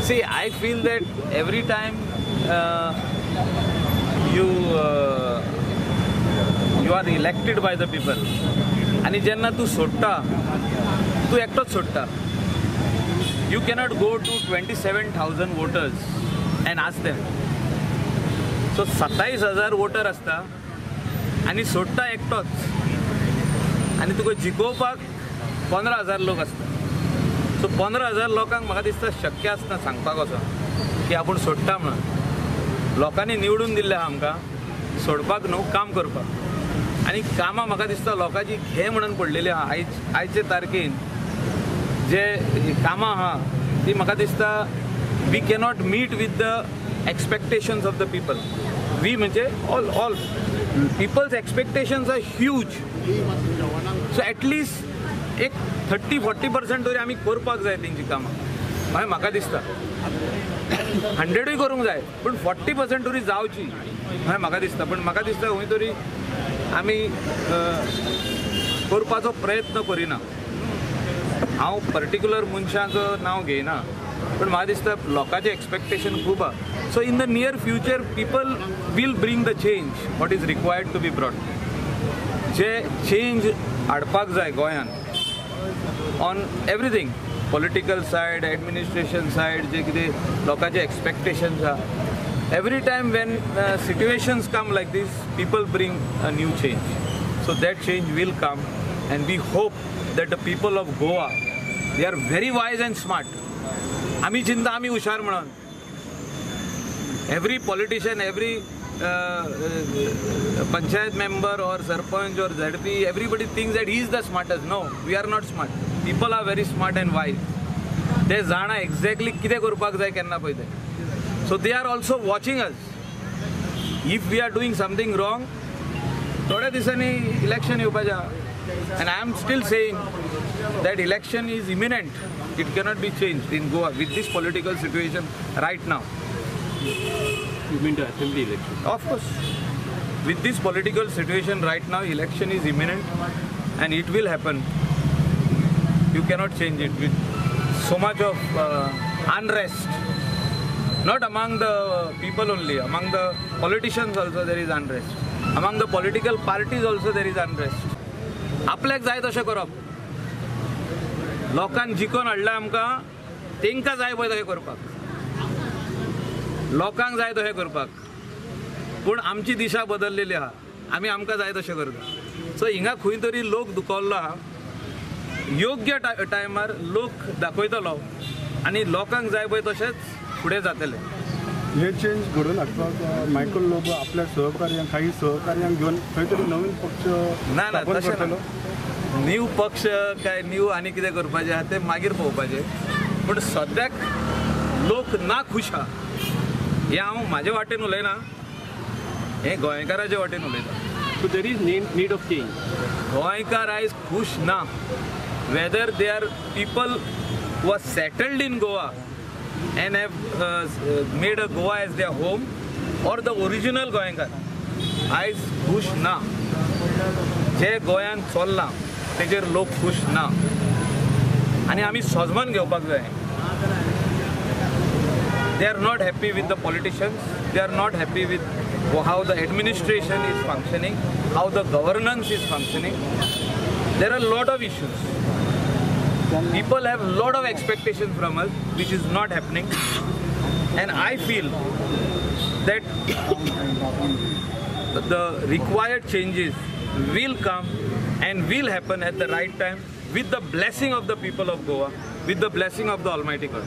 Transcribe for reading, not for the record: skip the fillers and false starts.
See, I feel that every time you you are elected by the people आनी जेन्ना तूं सोडटा, तूं एकटोच सोडटा. You cannot go to 27,000 voters and ask them. So 27,000 voter आसता आनी सोडटा एकटोच, आनी तुका जिखोवपाक 15,000 लोक आसता. सो 15,000 लोकांक म्हाका दिसता शक्य आसना सांगपाक वचोन की आपूण सोडटा म्हणून. लोकांनी निवडून दिल्लें आहा आमकां सोडपाक न्हू, काम करपाक. आनी कामां म्हाका दिसता लोकांची घे म्हणून पडलेली आहा. आयचे तारखेन जे कामां आहा ती म्हाका दिसता we cannot meet with the expectations of the people. We म्हणजे all all people's expectations are huge. So at least एक 30-40% तरी आमी करपाक जाय तेंची कामां. मागीर म्हाका दिसता 100ूय करूंक जाय, पूण 40% तरी जावची अशें म्हाका दिसता. पूण म्हाका दिसता खंय तरी आमी करपाचो प्रयत्न करिना. हांव पर्टिक्युलर मनशाचो नांव घेयना, पूण म्हाका दिसता लोकांचें एक्सपेक्टेशन खूब आहा. So in the near future people will bring the change what is required to be brought. J change हाडपाक जाय गोंयान on everything, political side, administration side, जे कितें लोकांचे एक्सपेक्टेशन्स आहा. Every time when situations come like this, people bring a new change. So that change will come and we hope that the people of Goa, they are very wise and smart. आमी चिंता आमी हुशार म्हणून. Every politician, every panchayat member or sarpanch or ZP, everybody thinks that he is the smartest. No, we are not smart. People are very smart and wise. ते जाणा exactly कितें करपाक जाय केन्ना पळय तें. So they are also watching us. If we are doing something wrong, थोड्या दिसांनी इलेक्शन येवपाचें आहा. And I am still saying that election is imminent. It cannot be changed in Goa with this political situation right now. You mean the assembly election? Of course. With this political situation right now, election is imminent and it will happen. You cannot change it with so much of unrest. Not among the people only, among the politicians also there is unrest. Among the political parties also there is unrest. आपल्याक जाय तशें करप. लोकांक जिखोवन हाडला आमकां, तेंकां जाय पळय तशें करपाक, लोकांक जाय तशें करपाक. पूण आमची दिशा बदललेली आहा, आमी आमकां जाय तशें करता. सो हिंगा खंय तरी लोक दुखवल्लो आहा. योग्य टायमार लोक दाखयतलो आनी लोकांक जाय पळय तशेंच फुडें जातलें. हे चेंज घडोवन हाडपाक मायकल लोबो आपल्या सहकार्यांक, काही सहकार्यांक घेवन खंय तरी नवीन पक्ष ना ना तशें ना. न्यू पक्ष काय न्यू आनी कितें करपाचें आहा तें मागीर पळोवपाचें. पूण सद्याक लोक ना खूश आहा. हें हांव म्हाजे वाटेन उलयना, हें गोंयकाराचे वाटेन उलयता. So there is need of change. गोंयकार आयज खूश ना. Whether they are people who are settled in Goa and have made a Goa as their home or the original गोंयकार आयज खूश ना. जे गोंयांत चल्लां तेजेर लोक खूश ना आनी आमी सजमान घेवपाक जाय. They are not happy with the politicians, they are not happy with how the administration is functioning, how the governance is functioning. There are lot of issues. People have lot of expectations from us, which is not happening. And I feel that the required changes will come and will happen at the right time with the blessing of the people of Goa, with the blessing of the Almighty God.